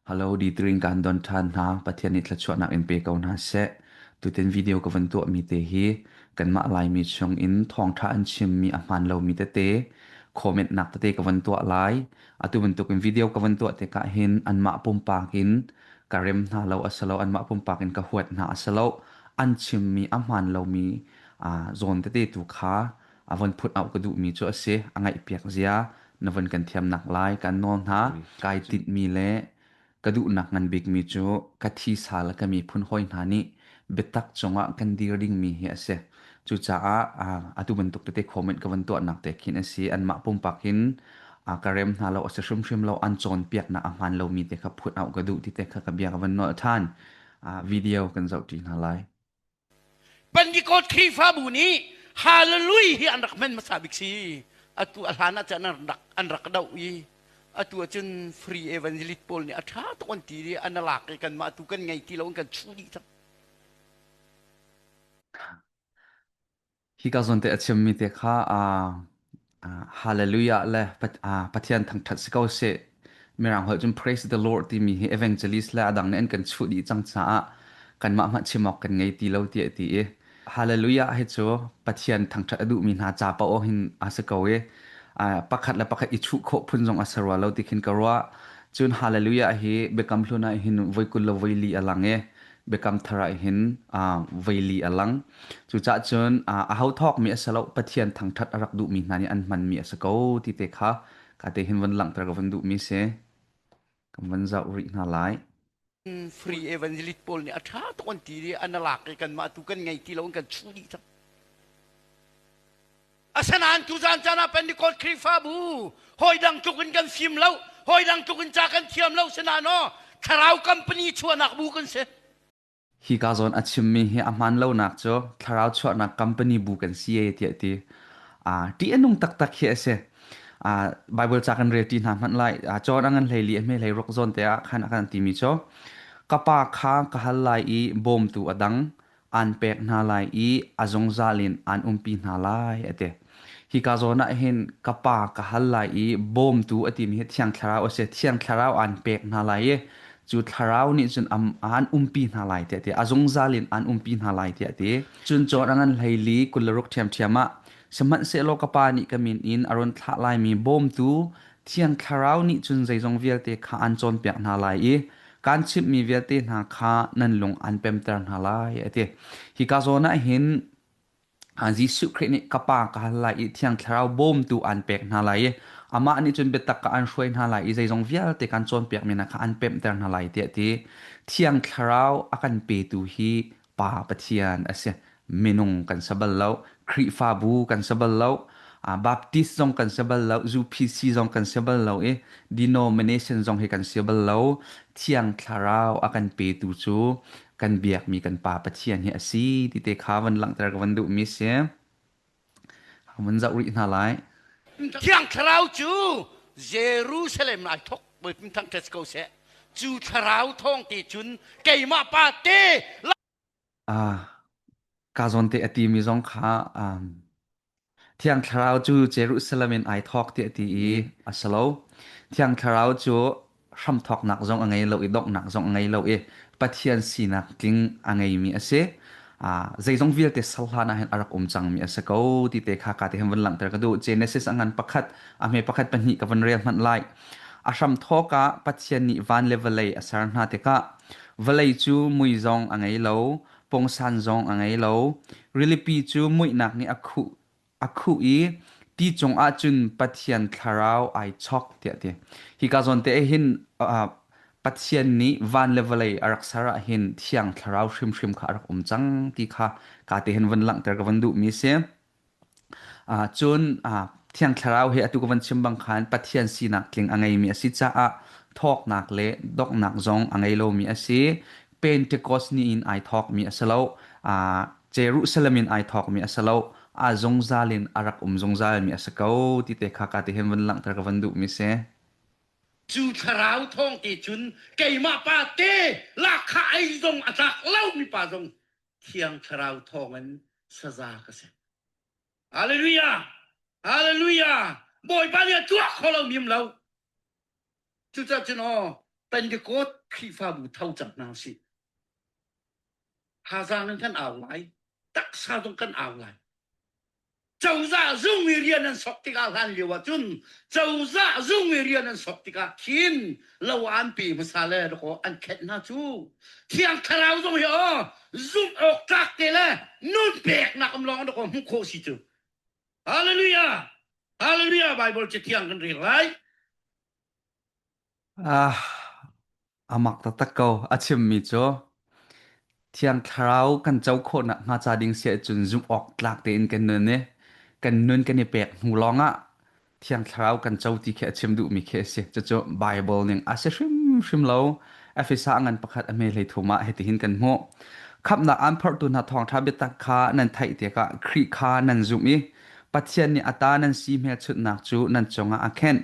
Hello, D3 kaan don ṭhan hna. Pathian nih thluachuahnak in pe ko hna seh. Tutan video ka van tuahmi te hi kanmah Laimi chung in thawngṭha an chimmi a hmaan lomi tete comment nak tete ka van tuah lai. Atu bantukin video ka van tuah tikah hin anmah pumpak in ka rem hna lo a si lo, anmah pumpak in ka huat hna a si lo. An chimmi a hmaan lomi zawn tete tu kha a von phut auh ka duhmi cu a si. A ngaihpiak zia na von kan thiamnak lai kan nawl hna. Kai tinhmi le ka duhnak ngan bikmi cu ka thisa le ka miphun hawi hna nih biatak cungah kan dir dingmi hi a si. Cucaah atu bantuk tete comment ka van tuahnak te khin a si. Anmah pumpak in ka rem hna lo a si hrimhrim lo. An cawnpiaknak a hmaan lomi te kha phut auh ka duh ti te kha ka bia ka van nolh ṭhan. Video kan zohṭi hna lai. Pentecost Khrihfabu nih Hallelujah hi an rak hman hmasa bik si. Atu a hlan ah cun an rak an rak doh i atu ahcun free evangelist pawl nih a ṭha tuk an ti i an lak i kanmah tu kan ngei ti lo an kan chuh dih cang. Hi ka zawn te a chimmi te kha Hallelujah le Pathian thangṭhat si ko seh. Mirang holh cun praise the Lord timi hi evangelist le adang nih an kan chuh dih cang caah kanmah hmanh chim awk kan ngei ti lo tiah ti i Hallelujah hi cu Pathian thangṭhat a duhmi hna ca paoh hin a si ko i pakhat le pakhat i chuh khawh phun zong a si rua lo ti khin ka ruah. Cun Hallelujah hi Biakam Hlun ah hin voi 20 le voi li a lang i Biakam Thar ah hin voi li a lang. Cucaah cun aho thawkmi a si lo, Pathian thangṭhat a rak duhmi hna nih an hmanmi a si ko ti te kha ka te hin van langhter ka van duhmi si. Kan van zoh rih hna lai. Free evangelist pawl nih a ṭha tuk an ti i an lak i kanmah tu kan ngei ti lo an kan chuh dih cang. Asinain tuzan caan ah Pentecost Khrihfabu hawi dang tluk in kan fim lo, hawi dang tluk in ca kan thiam lo sinain aw thlarau company chuahnak bu kan si. Hika zawn a chimmi hi a hmaan lonak cu thlarau chuahnak company bu kan si e tiah a ti. Ṭih a nung taktak hi a si. Bible ca kan rel ṭi hna hmanh lai. Cawn a ngan hlei li a hme hlei ruk zawn te ah khan a kan timi cu ka pa kha ka hal lai i bawmtu a dang aan pek hna lai i a zungzal in aan umpi hna lai a ti. Hika zawn ah hin ka pa ka hal lai i bawmtu a timi hi Thiang Thlarau a si. Thiang Thlarau aan pek hna lai i cu thlarau nih cun aan umpi hna lai tiah a ti. A zungzal in aan umpi hna lai tiah a ti. Cun cawn a ngan hleili 26 ṭhiamṭhiam ah sihmanhsehlaw ka pa nih ka min in a run thlah laimi bawmtu Thiang Thlarau nih cun zeizong vialte kha aan cawnpiak hna lai i kaan chimhmi vialte hna kha nan lung aan pemter hna lai a ti. Hika zawn ah hin Jesuh Khrih nih ka Pa ka hal lai i Thiang Thlarau bawmtu aan pek hna lai i amah nih cun biatak ka aan hruai hna lai i zeizong vialte kan cawnpiakmi hna kha aan pemhter hna lai tiah a ti. Thiang Thlarau a kan petu hi Pa Pathian a si. Minung kan si bal lo, Khrihfabu kan si bal lo, Baptist zong kan si bal lo, UPC zong kan si bal lo i denomination zong hi kan si bal lo. Thiang Thlarau a kan petu cu kan biakmi kan Pa Pathian hi a si ti te kha van langhter ka van duhmi si. Van zoh rih hna lai. Thiang Thlarau cu Jerusalem ai thok Bawipa thangṭhat ko seh. Cu thlarau thawng te cun keimah pa te Ah, ka zawn te a timi zong kha um, Thiang Thlarau cu Jerusalem in ai thawk tiah a ti i a si lo. Thiang Thlarau cu hramthawknak zong a ngei lo i donghnak zong a ngei lo i Pathian sinak tling a ngeimi a si. Ah, zeizong vialte sal hlan ah hin a rak um cangmi a si ko ti te kha ka te hin van langhter ka duh. Genesis a ngan pakhat, a hme pakhat pahnih ka van rel hmanh lai. A hramthawk ah Pathian nih van le vawlei a ser hna tikah vawlei cu mui zong a ngei lo, pungsan zong a ngei lo. Rilipi cu muihnak nih a khuh, a khuh i ti cungah cun Pathian thlarau ai chawk tiah a ti. Hika zawn te hin uh, Pathian nih van le vawlei a rak ser ah hin thiang thlarau hrimhrim kha a rak um cang ti kha ka te hin van langhter ka van duhmi si. Cun Thiang Thlarau hi atu ka van chim bang khan Pathian sinak tling a ngeimi a si caah thawknak le donghnak zong a ngei lomi a si. Pentecost ni in ai thawkmi a si lo. Jerusalem in ai thawkmi a si lo. A zungzal in a rak um zungzalmi a si ko ti te kha ka ti hin van langhter ka van duhmi si. Cu thlarau thawng te cun keimah pa te lahkhah ei zong a tlak lomi pa zong Thiang Thlarau thawngin saza ka si. Hallelujah! Hallelujah! Bawipa nih a tuah kho lo mim lo. Cucaah cun aw. Pentecost Khrihfabu tho cang hna usih. Thazaang in kan au lai, taksa zong kan au lai. Cozah zung i rian an sok tikah hlan lio ah cun cozah zung i rian an sok tikah khin lo an pe hmasa le dakaw an khenh hna cu. Thiang Thlarau zong hi aw zumh awk tlak te le nun peknak um lawng dakaw hmuh khawh si cu. Hallelujah! Hallelujah! Bible cathiang kan rel lai. Ah, a mak taktak ko. A chimmi cu Thiang Thlarau kan co khawh nakhnga ca ding si ahcun zumh awk tlak tein kan nun i kan nun kan i pek hnu lawngah Thiang Thlarau kan co ti khi a chim duhmi khi a si. Cucu Bible ning a si hrimhrim lo. Efesa a ngan pakhat a hme hlei thum ah hitihin kan hmuh. Khamhnak aan phorhtu hna thawngṭha biatak kha nan theih tikah Khrih kha nan zumh i Pathian nih a ta nan si hmelchunhnak cu nan cungah a khenh.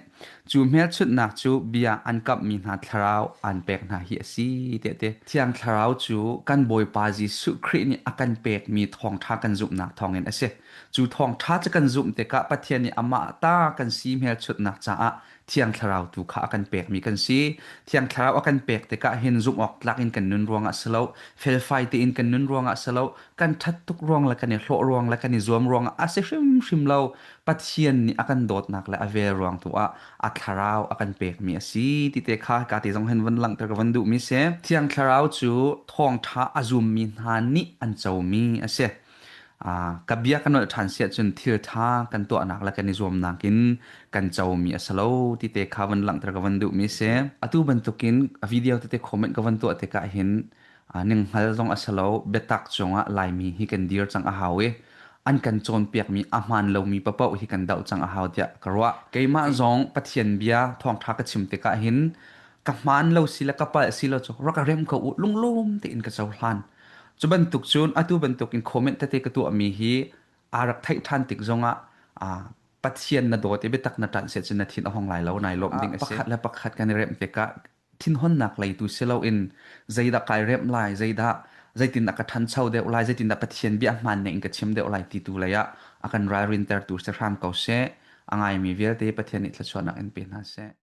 Cu hmelchunhnak cu bia an kamhmi hna thlarau aan pek hna hi a si tiah a ti. Thiang Thlarau cu kan Bawipa Jesuh Khrih nih a kan pekmi thawngṭha kan zumhnak thawngin a si. Cu thawngṭha cu kan zumh tikah Pathian nih amah ta kan si hmelchunhnak caah Thiang Thlarau tu kha a kan pekmi kan si. Thiang Thlarau a kan pek tikah hin zumh awk tlak in kan nun ruangah si lo, felfai tein kan nun ruangah si lo, kan ṭhat tuk ruang le kan i hlawh ruang le kan i zuam ruangah a si hrimhrim lo. Pathian nih a kan dawtnak le a vel ruang tu ah a thlarau a kan pekmi a si ti te kha ka te zong hin van langhter ka van duhmi si. Thiang Thlarau cu thawngṭha a zummi hna nih an comi a si. Ka bia ka nolh ṭhan si ahcun thil ṭha kan tuahnak le kan i zuamnak in kan comi a si lo ti te kha van langhter ka van duhmi si. Atu bantukin video tete comment ka van tuah tikah hin ninghngal zong a si lo biatak cungah Laimi hi kan dir cang a hau i an kan cawnpiakmi a hmaan lomi paoh hi kan doh cang a hau tiah ka ruah. Keimah zong Pathian bia thawngṭha ka chim tikah hin ka hmaan lo si le ka palh si lo cu rak ka rem ko u lunglawm tein ka cohlan. Cu bantuk cun atu bantuk in comment tete ka tuahmi hi aa rak theih ṭhan tik zongah Pathian na dawt i biatak na ṭanh si ahcun na thin a hung lai lo nai lawmh ding a si. Pakhat le pakhat kan i remh tikah thinhonnak lei tu si loin zeidah kai remh lai, zeidah zeitindah ka ṭhancho deuh lai, zeitindah Pathian bia hmaan ning in ka chim deuh lai ti tu lei ah a kan ralrintertu si hram ko seh. A ngaimi vialte Pathian nih thluachuahnak in pe hna seh.